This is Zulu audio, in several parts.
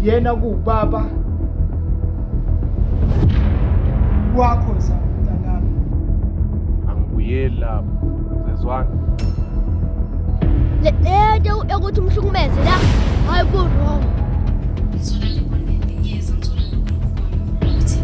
Uyena kuwubaba wakho Zama mntanami. Angibuyeli lapho. Sezwana. Le lento yokuthi umhlukumeze la hayi ku wrong. Ngithola lokungenyeza, ngithola lokukhona. Uthi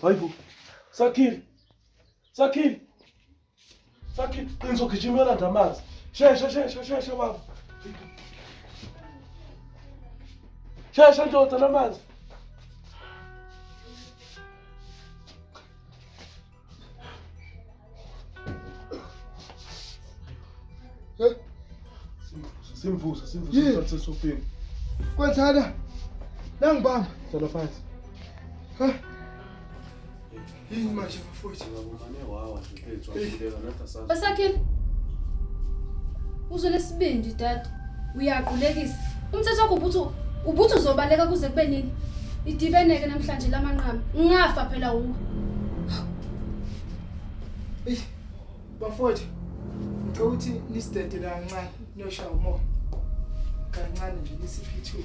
Hayibo. Sakhile. Sakhile. Sakhile, qiniso gijima uyolanda amanzi. Shesha shesha shesha baba. Shesha ndoda namanzi. Eh? Simvusa, simvusa Yini? simthathe esofeni. Kwenzana? Nangibamba. Hlala phansi. Ha? Yini manje bafowethu? Ngabumane wawa nje mfethu wakhuleka nathi asazi. Basakhile. Uzwe lesibindi dad. Uyaqulekisa. Umthetho wakho ubuthi ubuthi uzobaleka kuze kube nini? Idibeneke namhlanje lamanqamu. Ngafa phela uwe. Eish. Bafowethu, ngicela ukuthi nisidedele kancane niyoshaya umoya. Kancane nje nisiphe ithuba.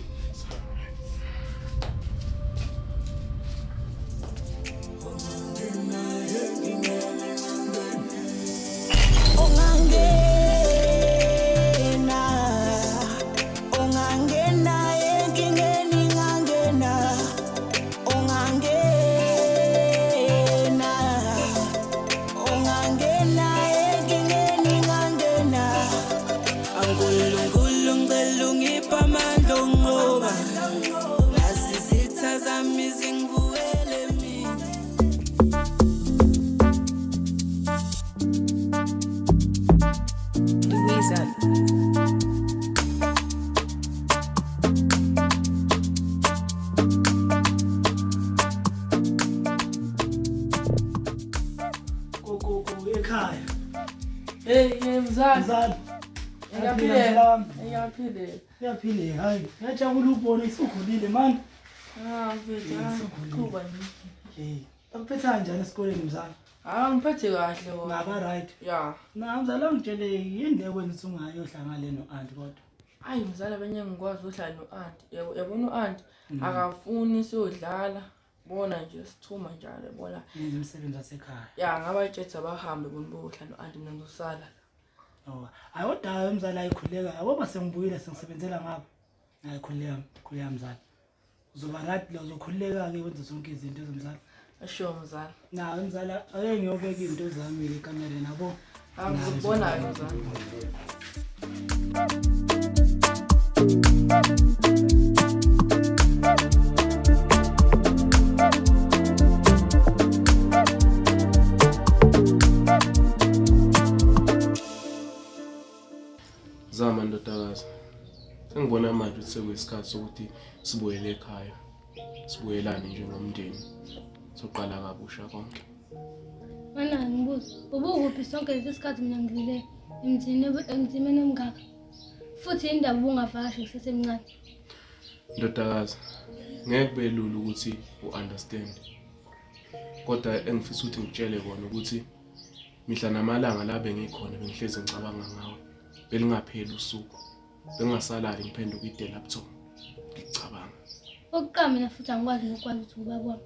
Ongangena, ongangena enkingeni ngangena, ongangena, ongangena enkingeni ngangena. Ankulunkulu ngicela ungiphe amandla okunqoba nazi izitha zami zingivukele mina. Louisa. Gogo ekhaya. Hey, hey mzali. Mzali. Ngiyaphila. Ngiyaphila. Uyaphila hayi. Ngiyajabula ukubona usukhulile mani. Ah, mfethu. Qhuba nje. Hey, bakuphethe kanjani esikoleni mzali? Ah, ngiphethe kahle wona. Ngaba right. Ya. Na mzali angitshele yini le kwenza ukuthi ungayohlangana no-anti kodwa. Ayi mzala benye ngikwazi uhlala no-anti. Yabo yabona u-anti akafuni siyodlala. Bona nje sithuma njalo yabona. Nenza umsebenzi wasekhaya. Ya ngabatshetha bahambe bona bohlala no-anti mina ngizosala la. Oh, hayi kodwa mzali ayikhuleka. Yabo sengibuyile sengisebenzela ngapha. Hayi khuleka, khuleka mzali. Uzoba right la uzokhululeka ke wenze zonke izinto ezomzali. Asho mzala. Na mzali ake ngiyobeka izinto zami ke ekamereni yabo. Ah, ngizokubona-ke mzala. Zama ndodakazi. Sengibona manje ukuthi sekuyisikhathi sokuthi sibuyele ekhaya. Sibuyelane njengomndeni. Soqala kabusha konke. Mana ngibuza, ubukuphi sonke lesi sikhathi mina ngilile emzini emzimeni omngaka? Futhi indaba ubungavakashi ngisesemncane. Ndodakazi, ngeke kube lula ukuthi u-understand. Kodwa engifisa ukuthi ngikutshele kona ukuthi mihla namalanga la bengikhona bengihlezi ngicabanga ngawe. Belingapheli usuku. Bengingasalali ngiphenduka idela buthongo. Ngikucabanga. Okokuqala mina futhi angikwazi nokwazi ukuthi ubaba wami.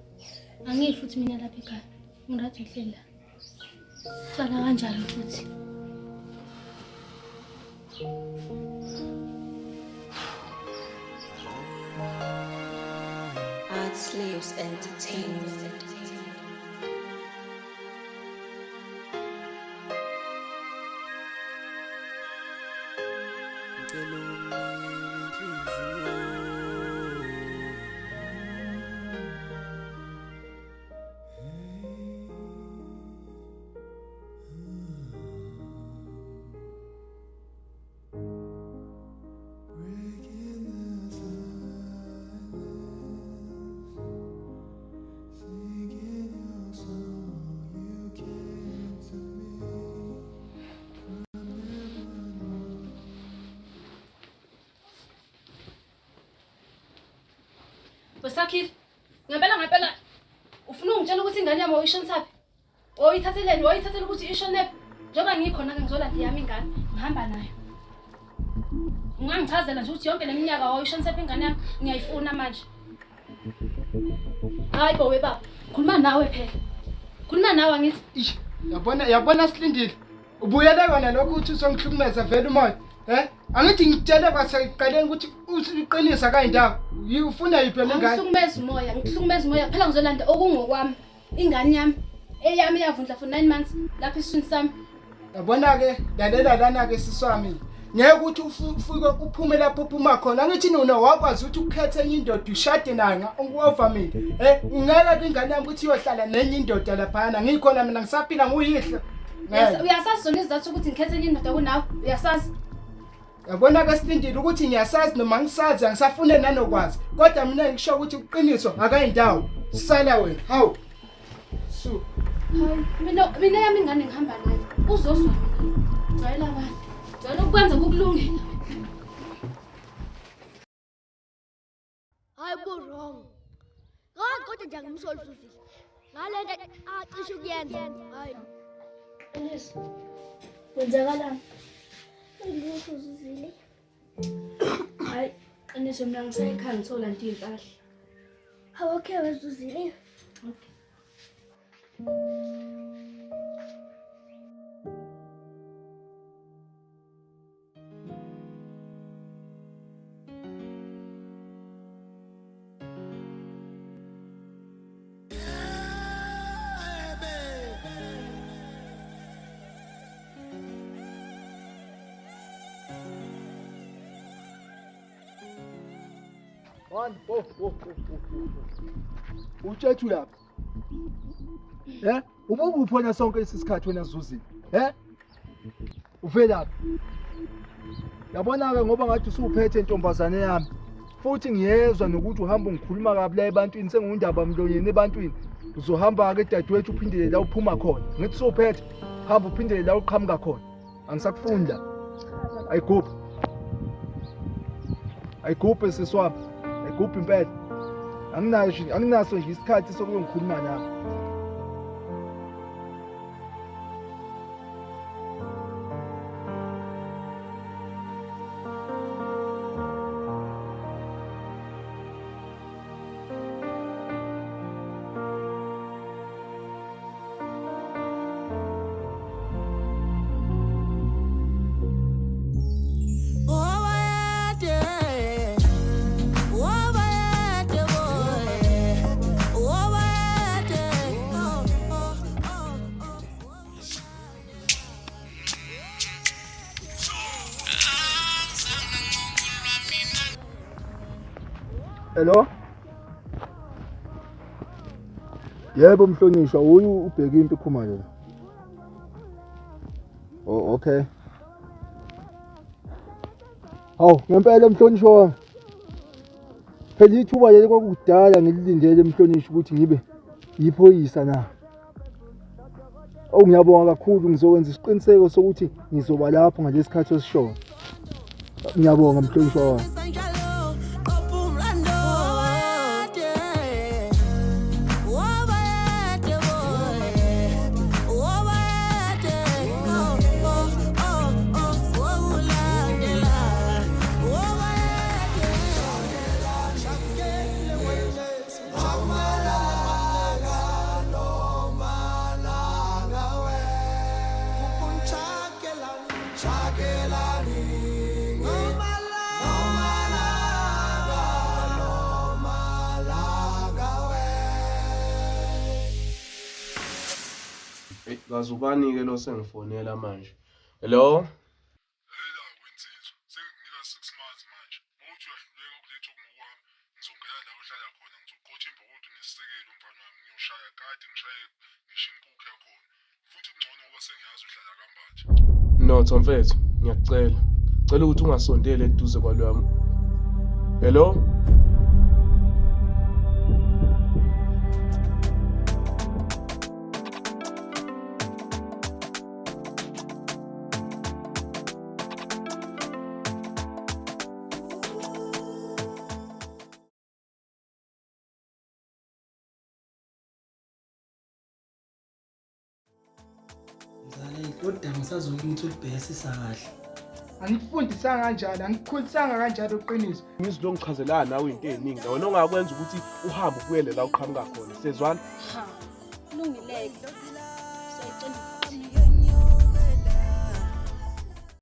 Angiyi futhi mina lapha ekhaya. Ngirathi ngihleli la. Sala kanjalo futhi. Art Slaves Entertainment. Ngicela unginike inhliziyo. Wesakhile. Ngempela ngempela ufuna ungitshela ukuthi ingane yami uyishonisaphi? Oyithatheleni? Oyithathela ukuthi ishonephi? Njengoba ngikhona-ke ngizolanda yami ingane, ngihamba nayo. Ungangichazela nje ukuthi yonke le minyaka wawuyishonisephi ingane yami? Ngiyayifuna manje. Hayi bo webaba, khuluma nawe phela. Khuluma nawe angithi. Ish, yabona yabona Silindile. Ubuyele kona lokho ukuthi uzongihlukumeza vele umoya. Eh? Angithi ngitshele kwasekuqaleni ukuthi uqinisa kayindawo. Ufuna yiphi le ngane? Angihlukumezi umoya, ngihlukumeza umoya phela ngizolanda okungokwami. Ingane yami eyami iyavundla for 9 months lapha esiswini sami. Yabona ke lalela lana ke siswami. Ngeke ukuthi ufike uphume lapho uphuma khona. Angithi nona wakwazi ukuthi ukhethe enye indoda ushade nayo over mina. Eh ngeke ingane yami ukuthi iyohlala nenye indoda laphana. Ngikhona mina ngisaphila nguyihlo. Uyasazi zona isizathu ukuthi ngikhethe enye indoda kunawe? Uyasazi? Yabona ke Silindile ukuthi ngiyasazi noma ngisazi angisafune nanokwazi. Kodwa mina ngisho ukuthi uqiniso akayindawo. Sala wena. Hawu. Su. Hayi, mina yami ingane ngihamba nayo. Uzozwa mina. Jwayela abantu. Jwayela ukwenza kukulungela. Hayi bo wrong. Kodwa kodwa nje angimsoli Zuzile. Ngale nto acishe ukuyenza. Hayi. Qiniso. Kwenzakalani? Lutho Zuzile. Hayi, qiniso mina ngisekhaya ngithola nje iy'mpahla. Hawu okay wezuzile. Okay. One, oh, oh, oh, oh, oh. Utshethu lapha. Eh? Ubukuphi wena sonke lesi sikhathi wena Zuzile? Eh? Uvelaphi? Yabona-ke ngoba ngathi usuphethe intombazane yami. Futhi ngiyezwa nokuthi uhamba ungikhuluma kabi la ebantwini sengundaba mlonyeni ebantwini. Uzohamba-ke dadewethu uphindele la uphuma khona. Ngithi usuphethe, hamba uphindele la uqhamuka khona. Angisakufuni la. Ayigubhi. Ayigubhi sisi wami. Ayigubhi impela. Anginaso anginaso nje isikhathi sokuyongikhuluma nawe. Hello? Yebo mhlonishwa uyu ubheka impi Khumalo la. Oh okay. Hawu ngempela mhlonishwa wami. Phela ithuba leli kwakudala ngililindele mhlonishwa ukuthi ngibe yiphoyisa na. Oh ngiyabonga kakhulu ngizokwenza isiqiniseko sokuthi ngizoba lapho ngalesikhathi osishoyo. Ngiyabonga mhlonishwa wami. Eyi, kaze ubani-ke lo sengifonela manje? Hello? Lalela wensizwa, sengikunika 6 months manje. Uma uthi uyahluleka ukuletha okungokwami, ngizongena la ohlala khona, ngizoqotha imbokodo nesisekelo mfana wami, ngiyoshaya kati ngishaye ngisho inkukhu yakhona. Futhi kungcono ngoba sengiyazi uhlala kaMbathi. Notho mfethu, ngiyakucela. Cela ukuthi ungasondeli eduze kwaloya. Hello? Mzala, lolu daba ngisazoke ngithi ulibhekisisa kahle. Angikufundisanga kanjalo, angikukhulisanga kanjalo uqiniso. Ngizlo ngichazelana nawe into eziningi la. Wena ongakwenza ukuthi uhambe ubuyele la uqhamuka khona. Sezwana? Ha. Kulungileke. Siyayicela.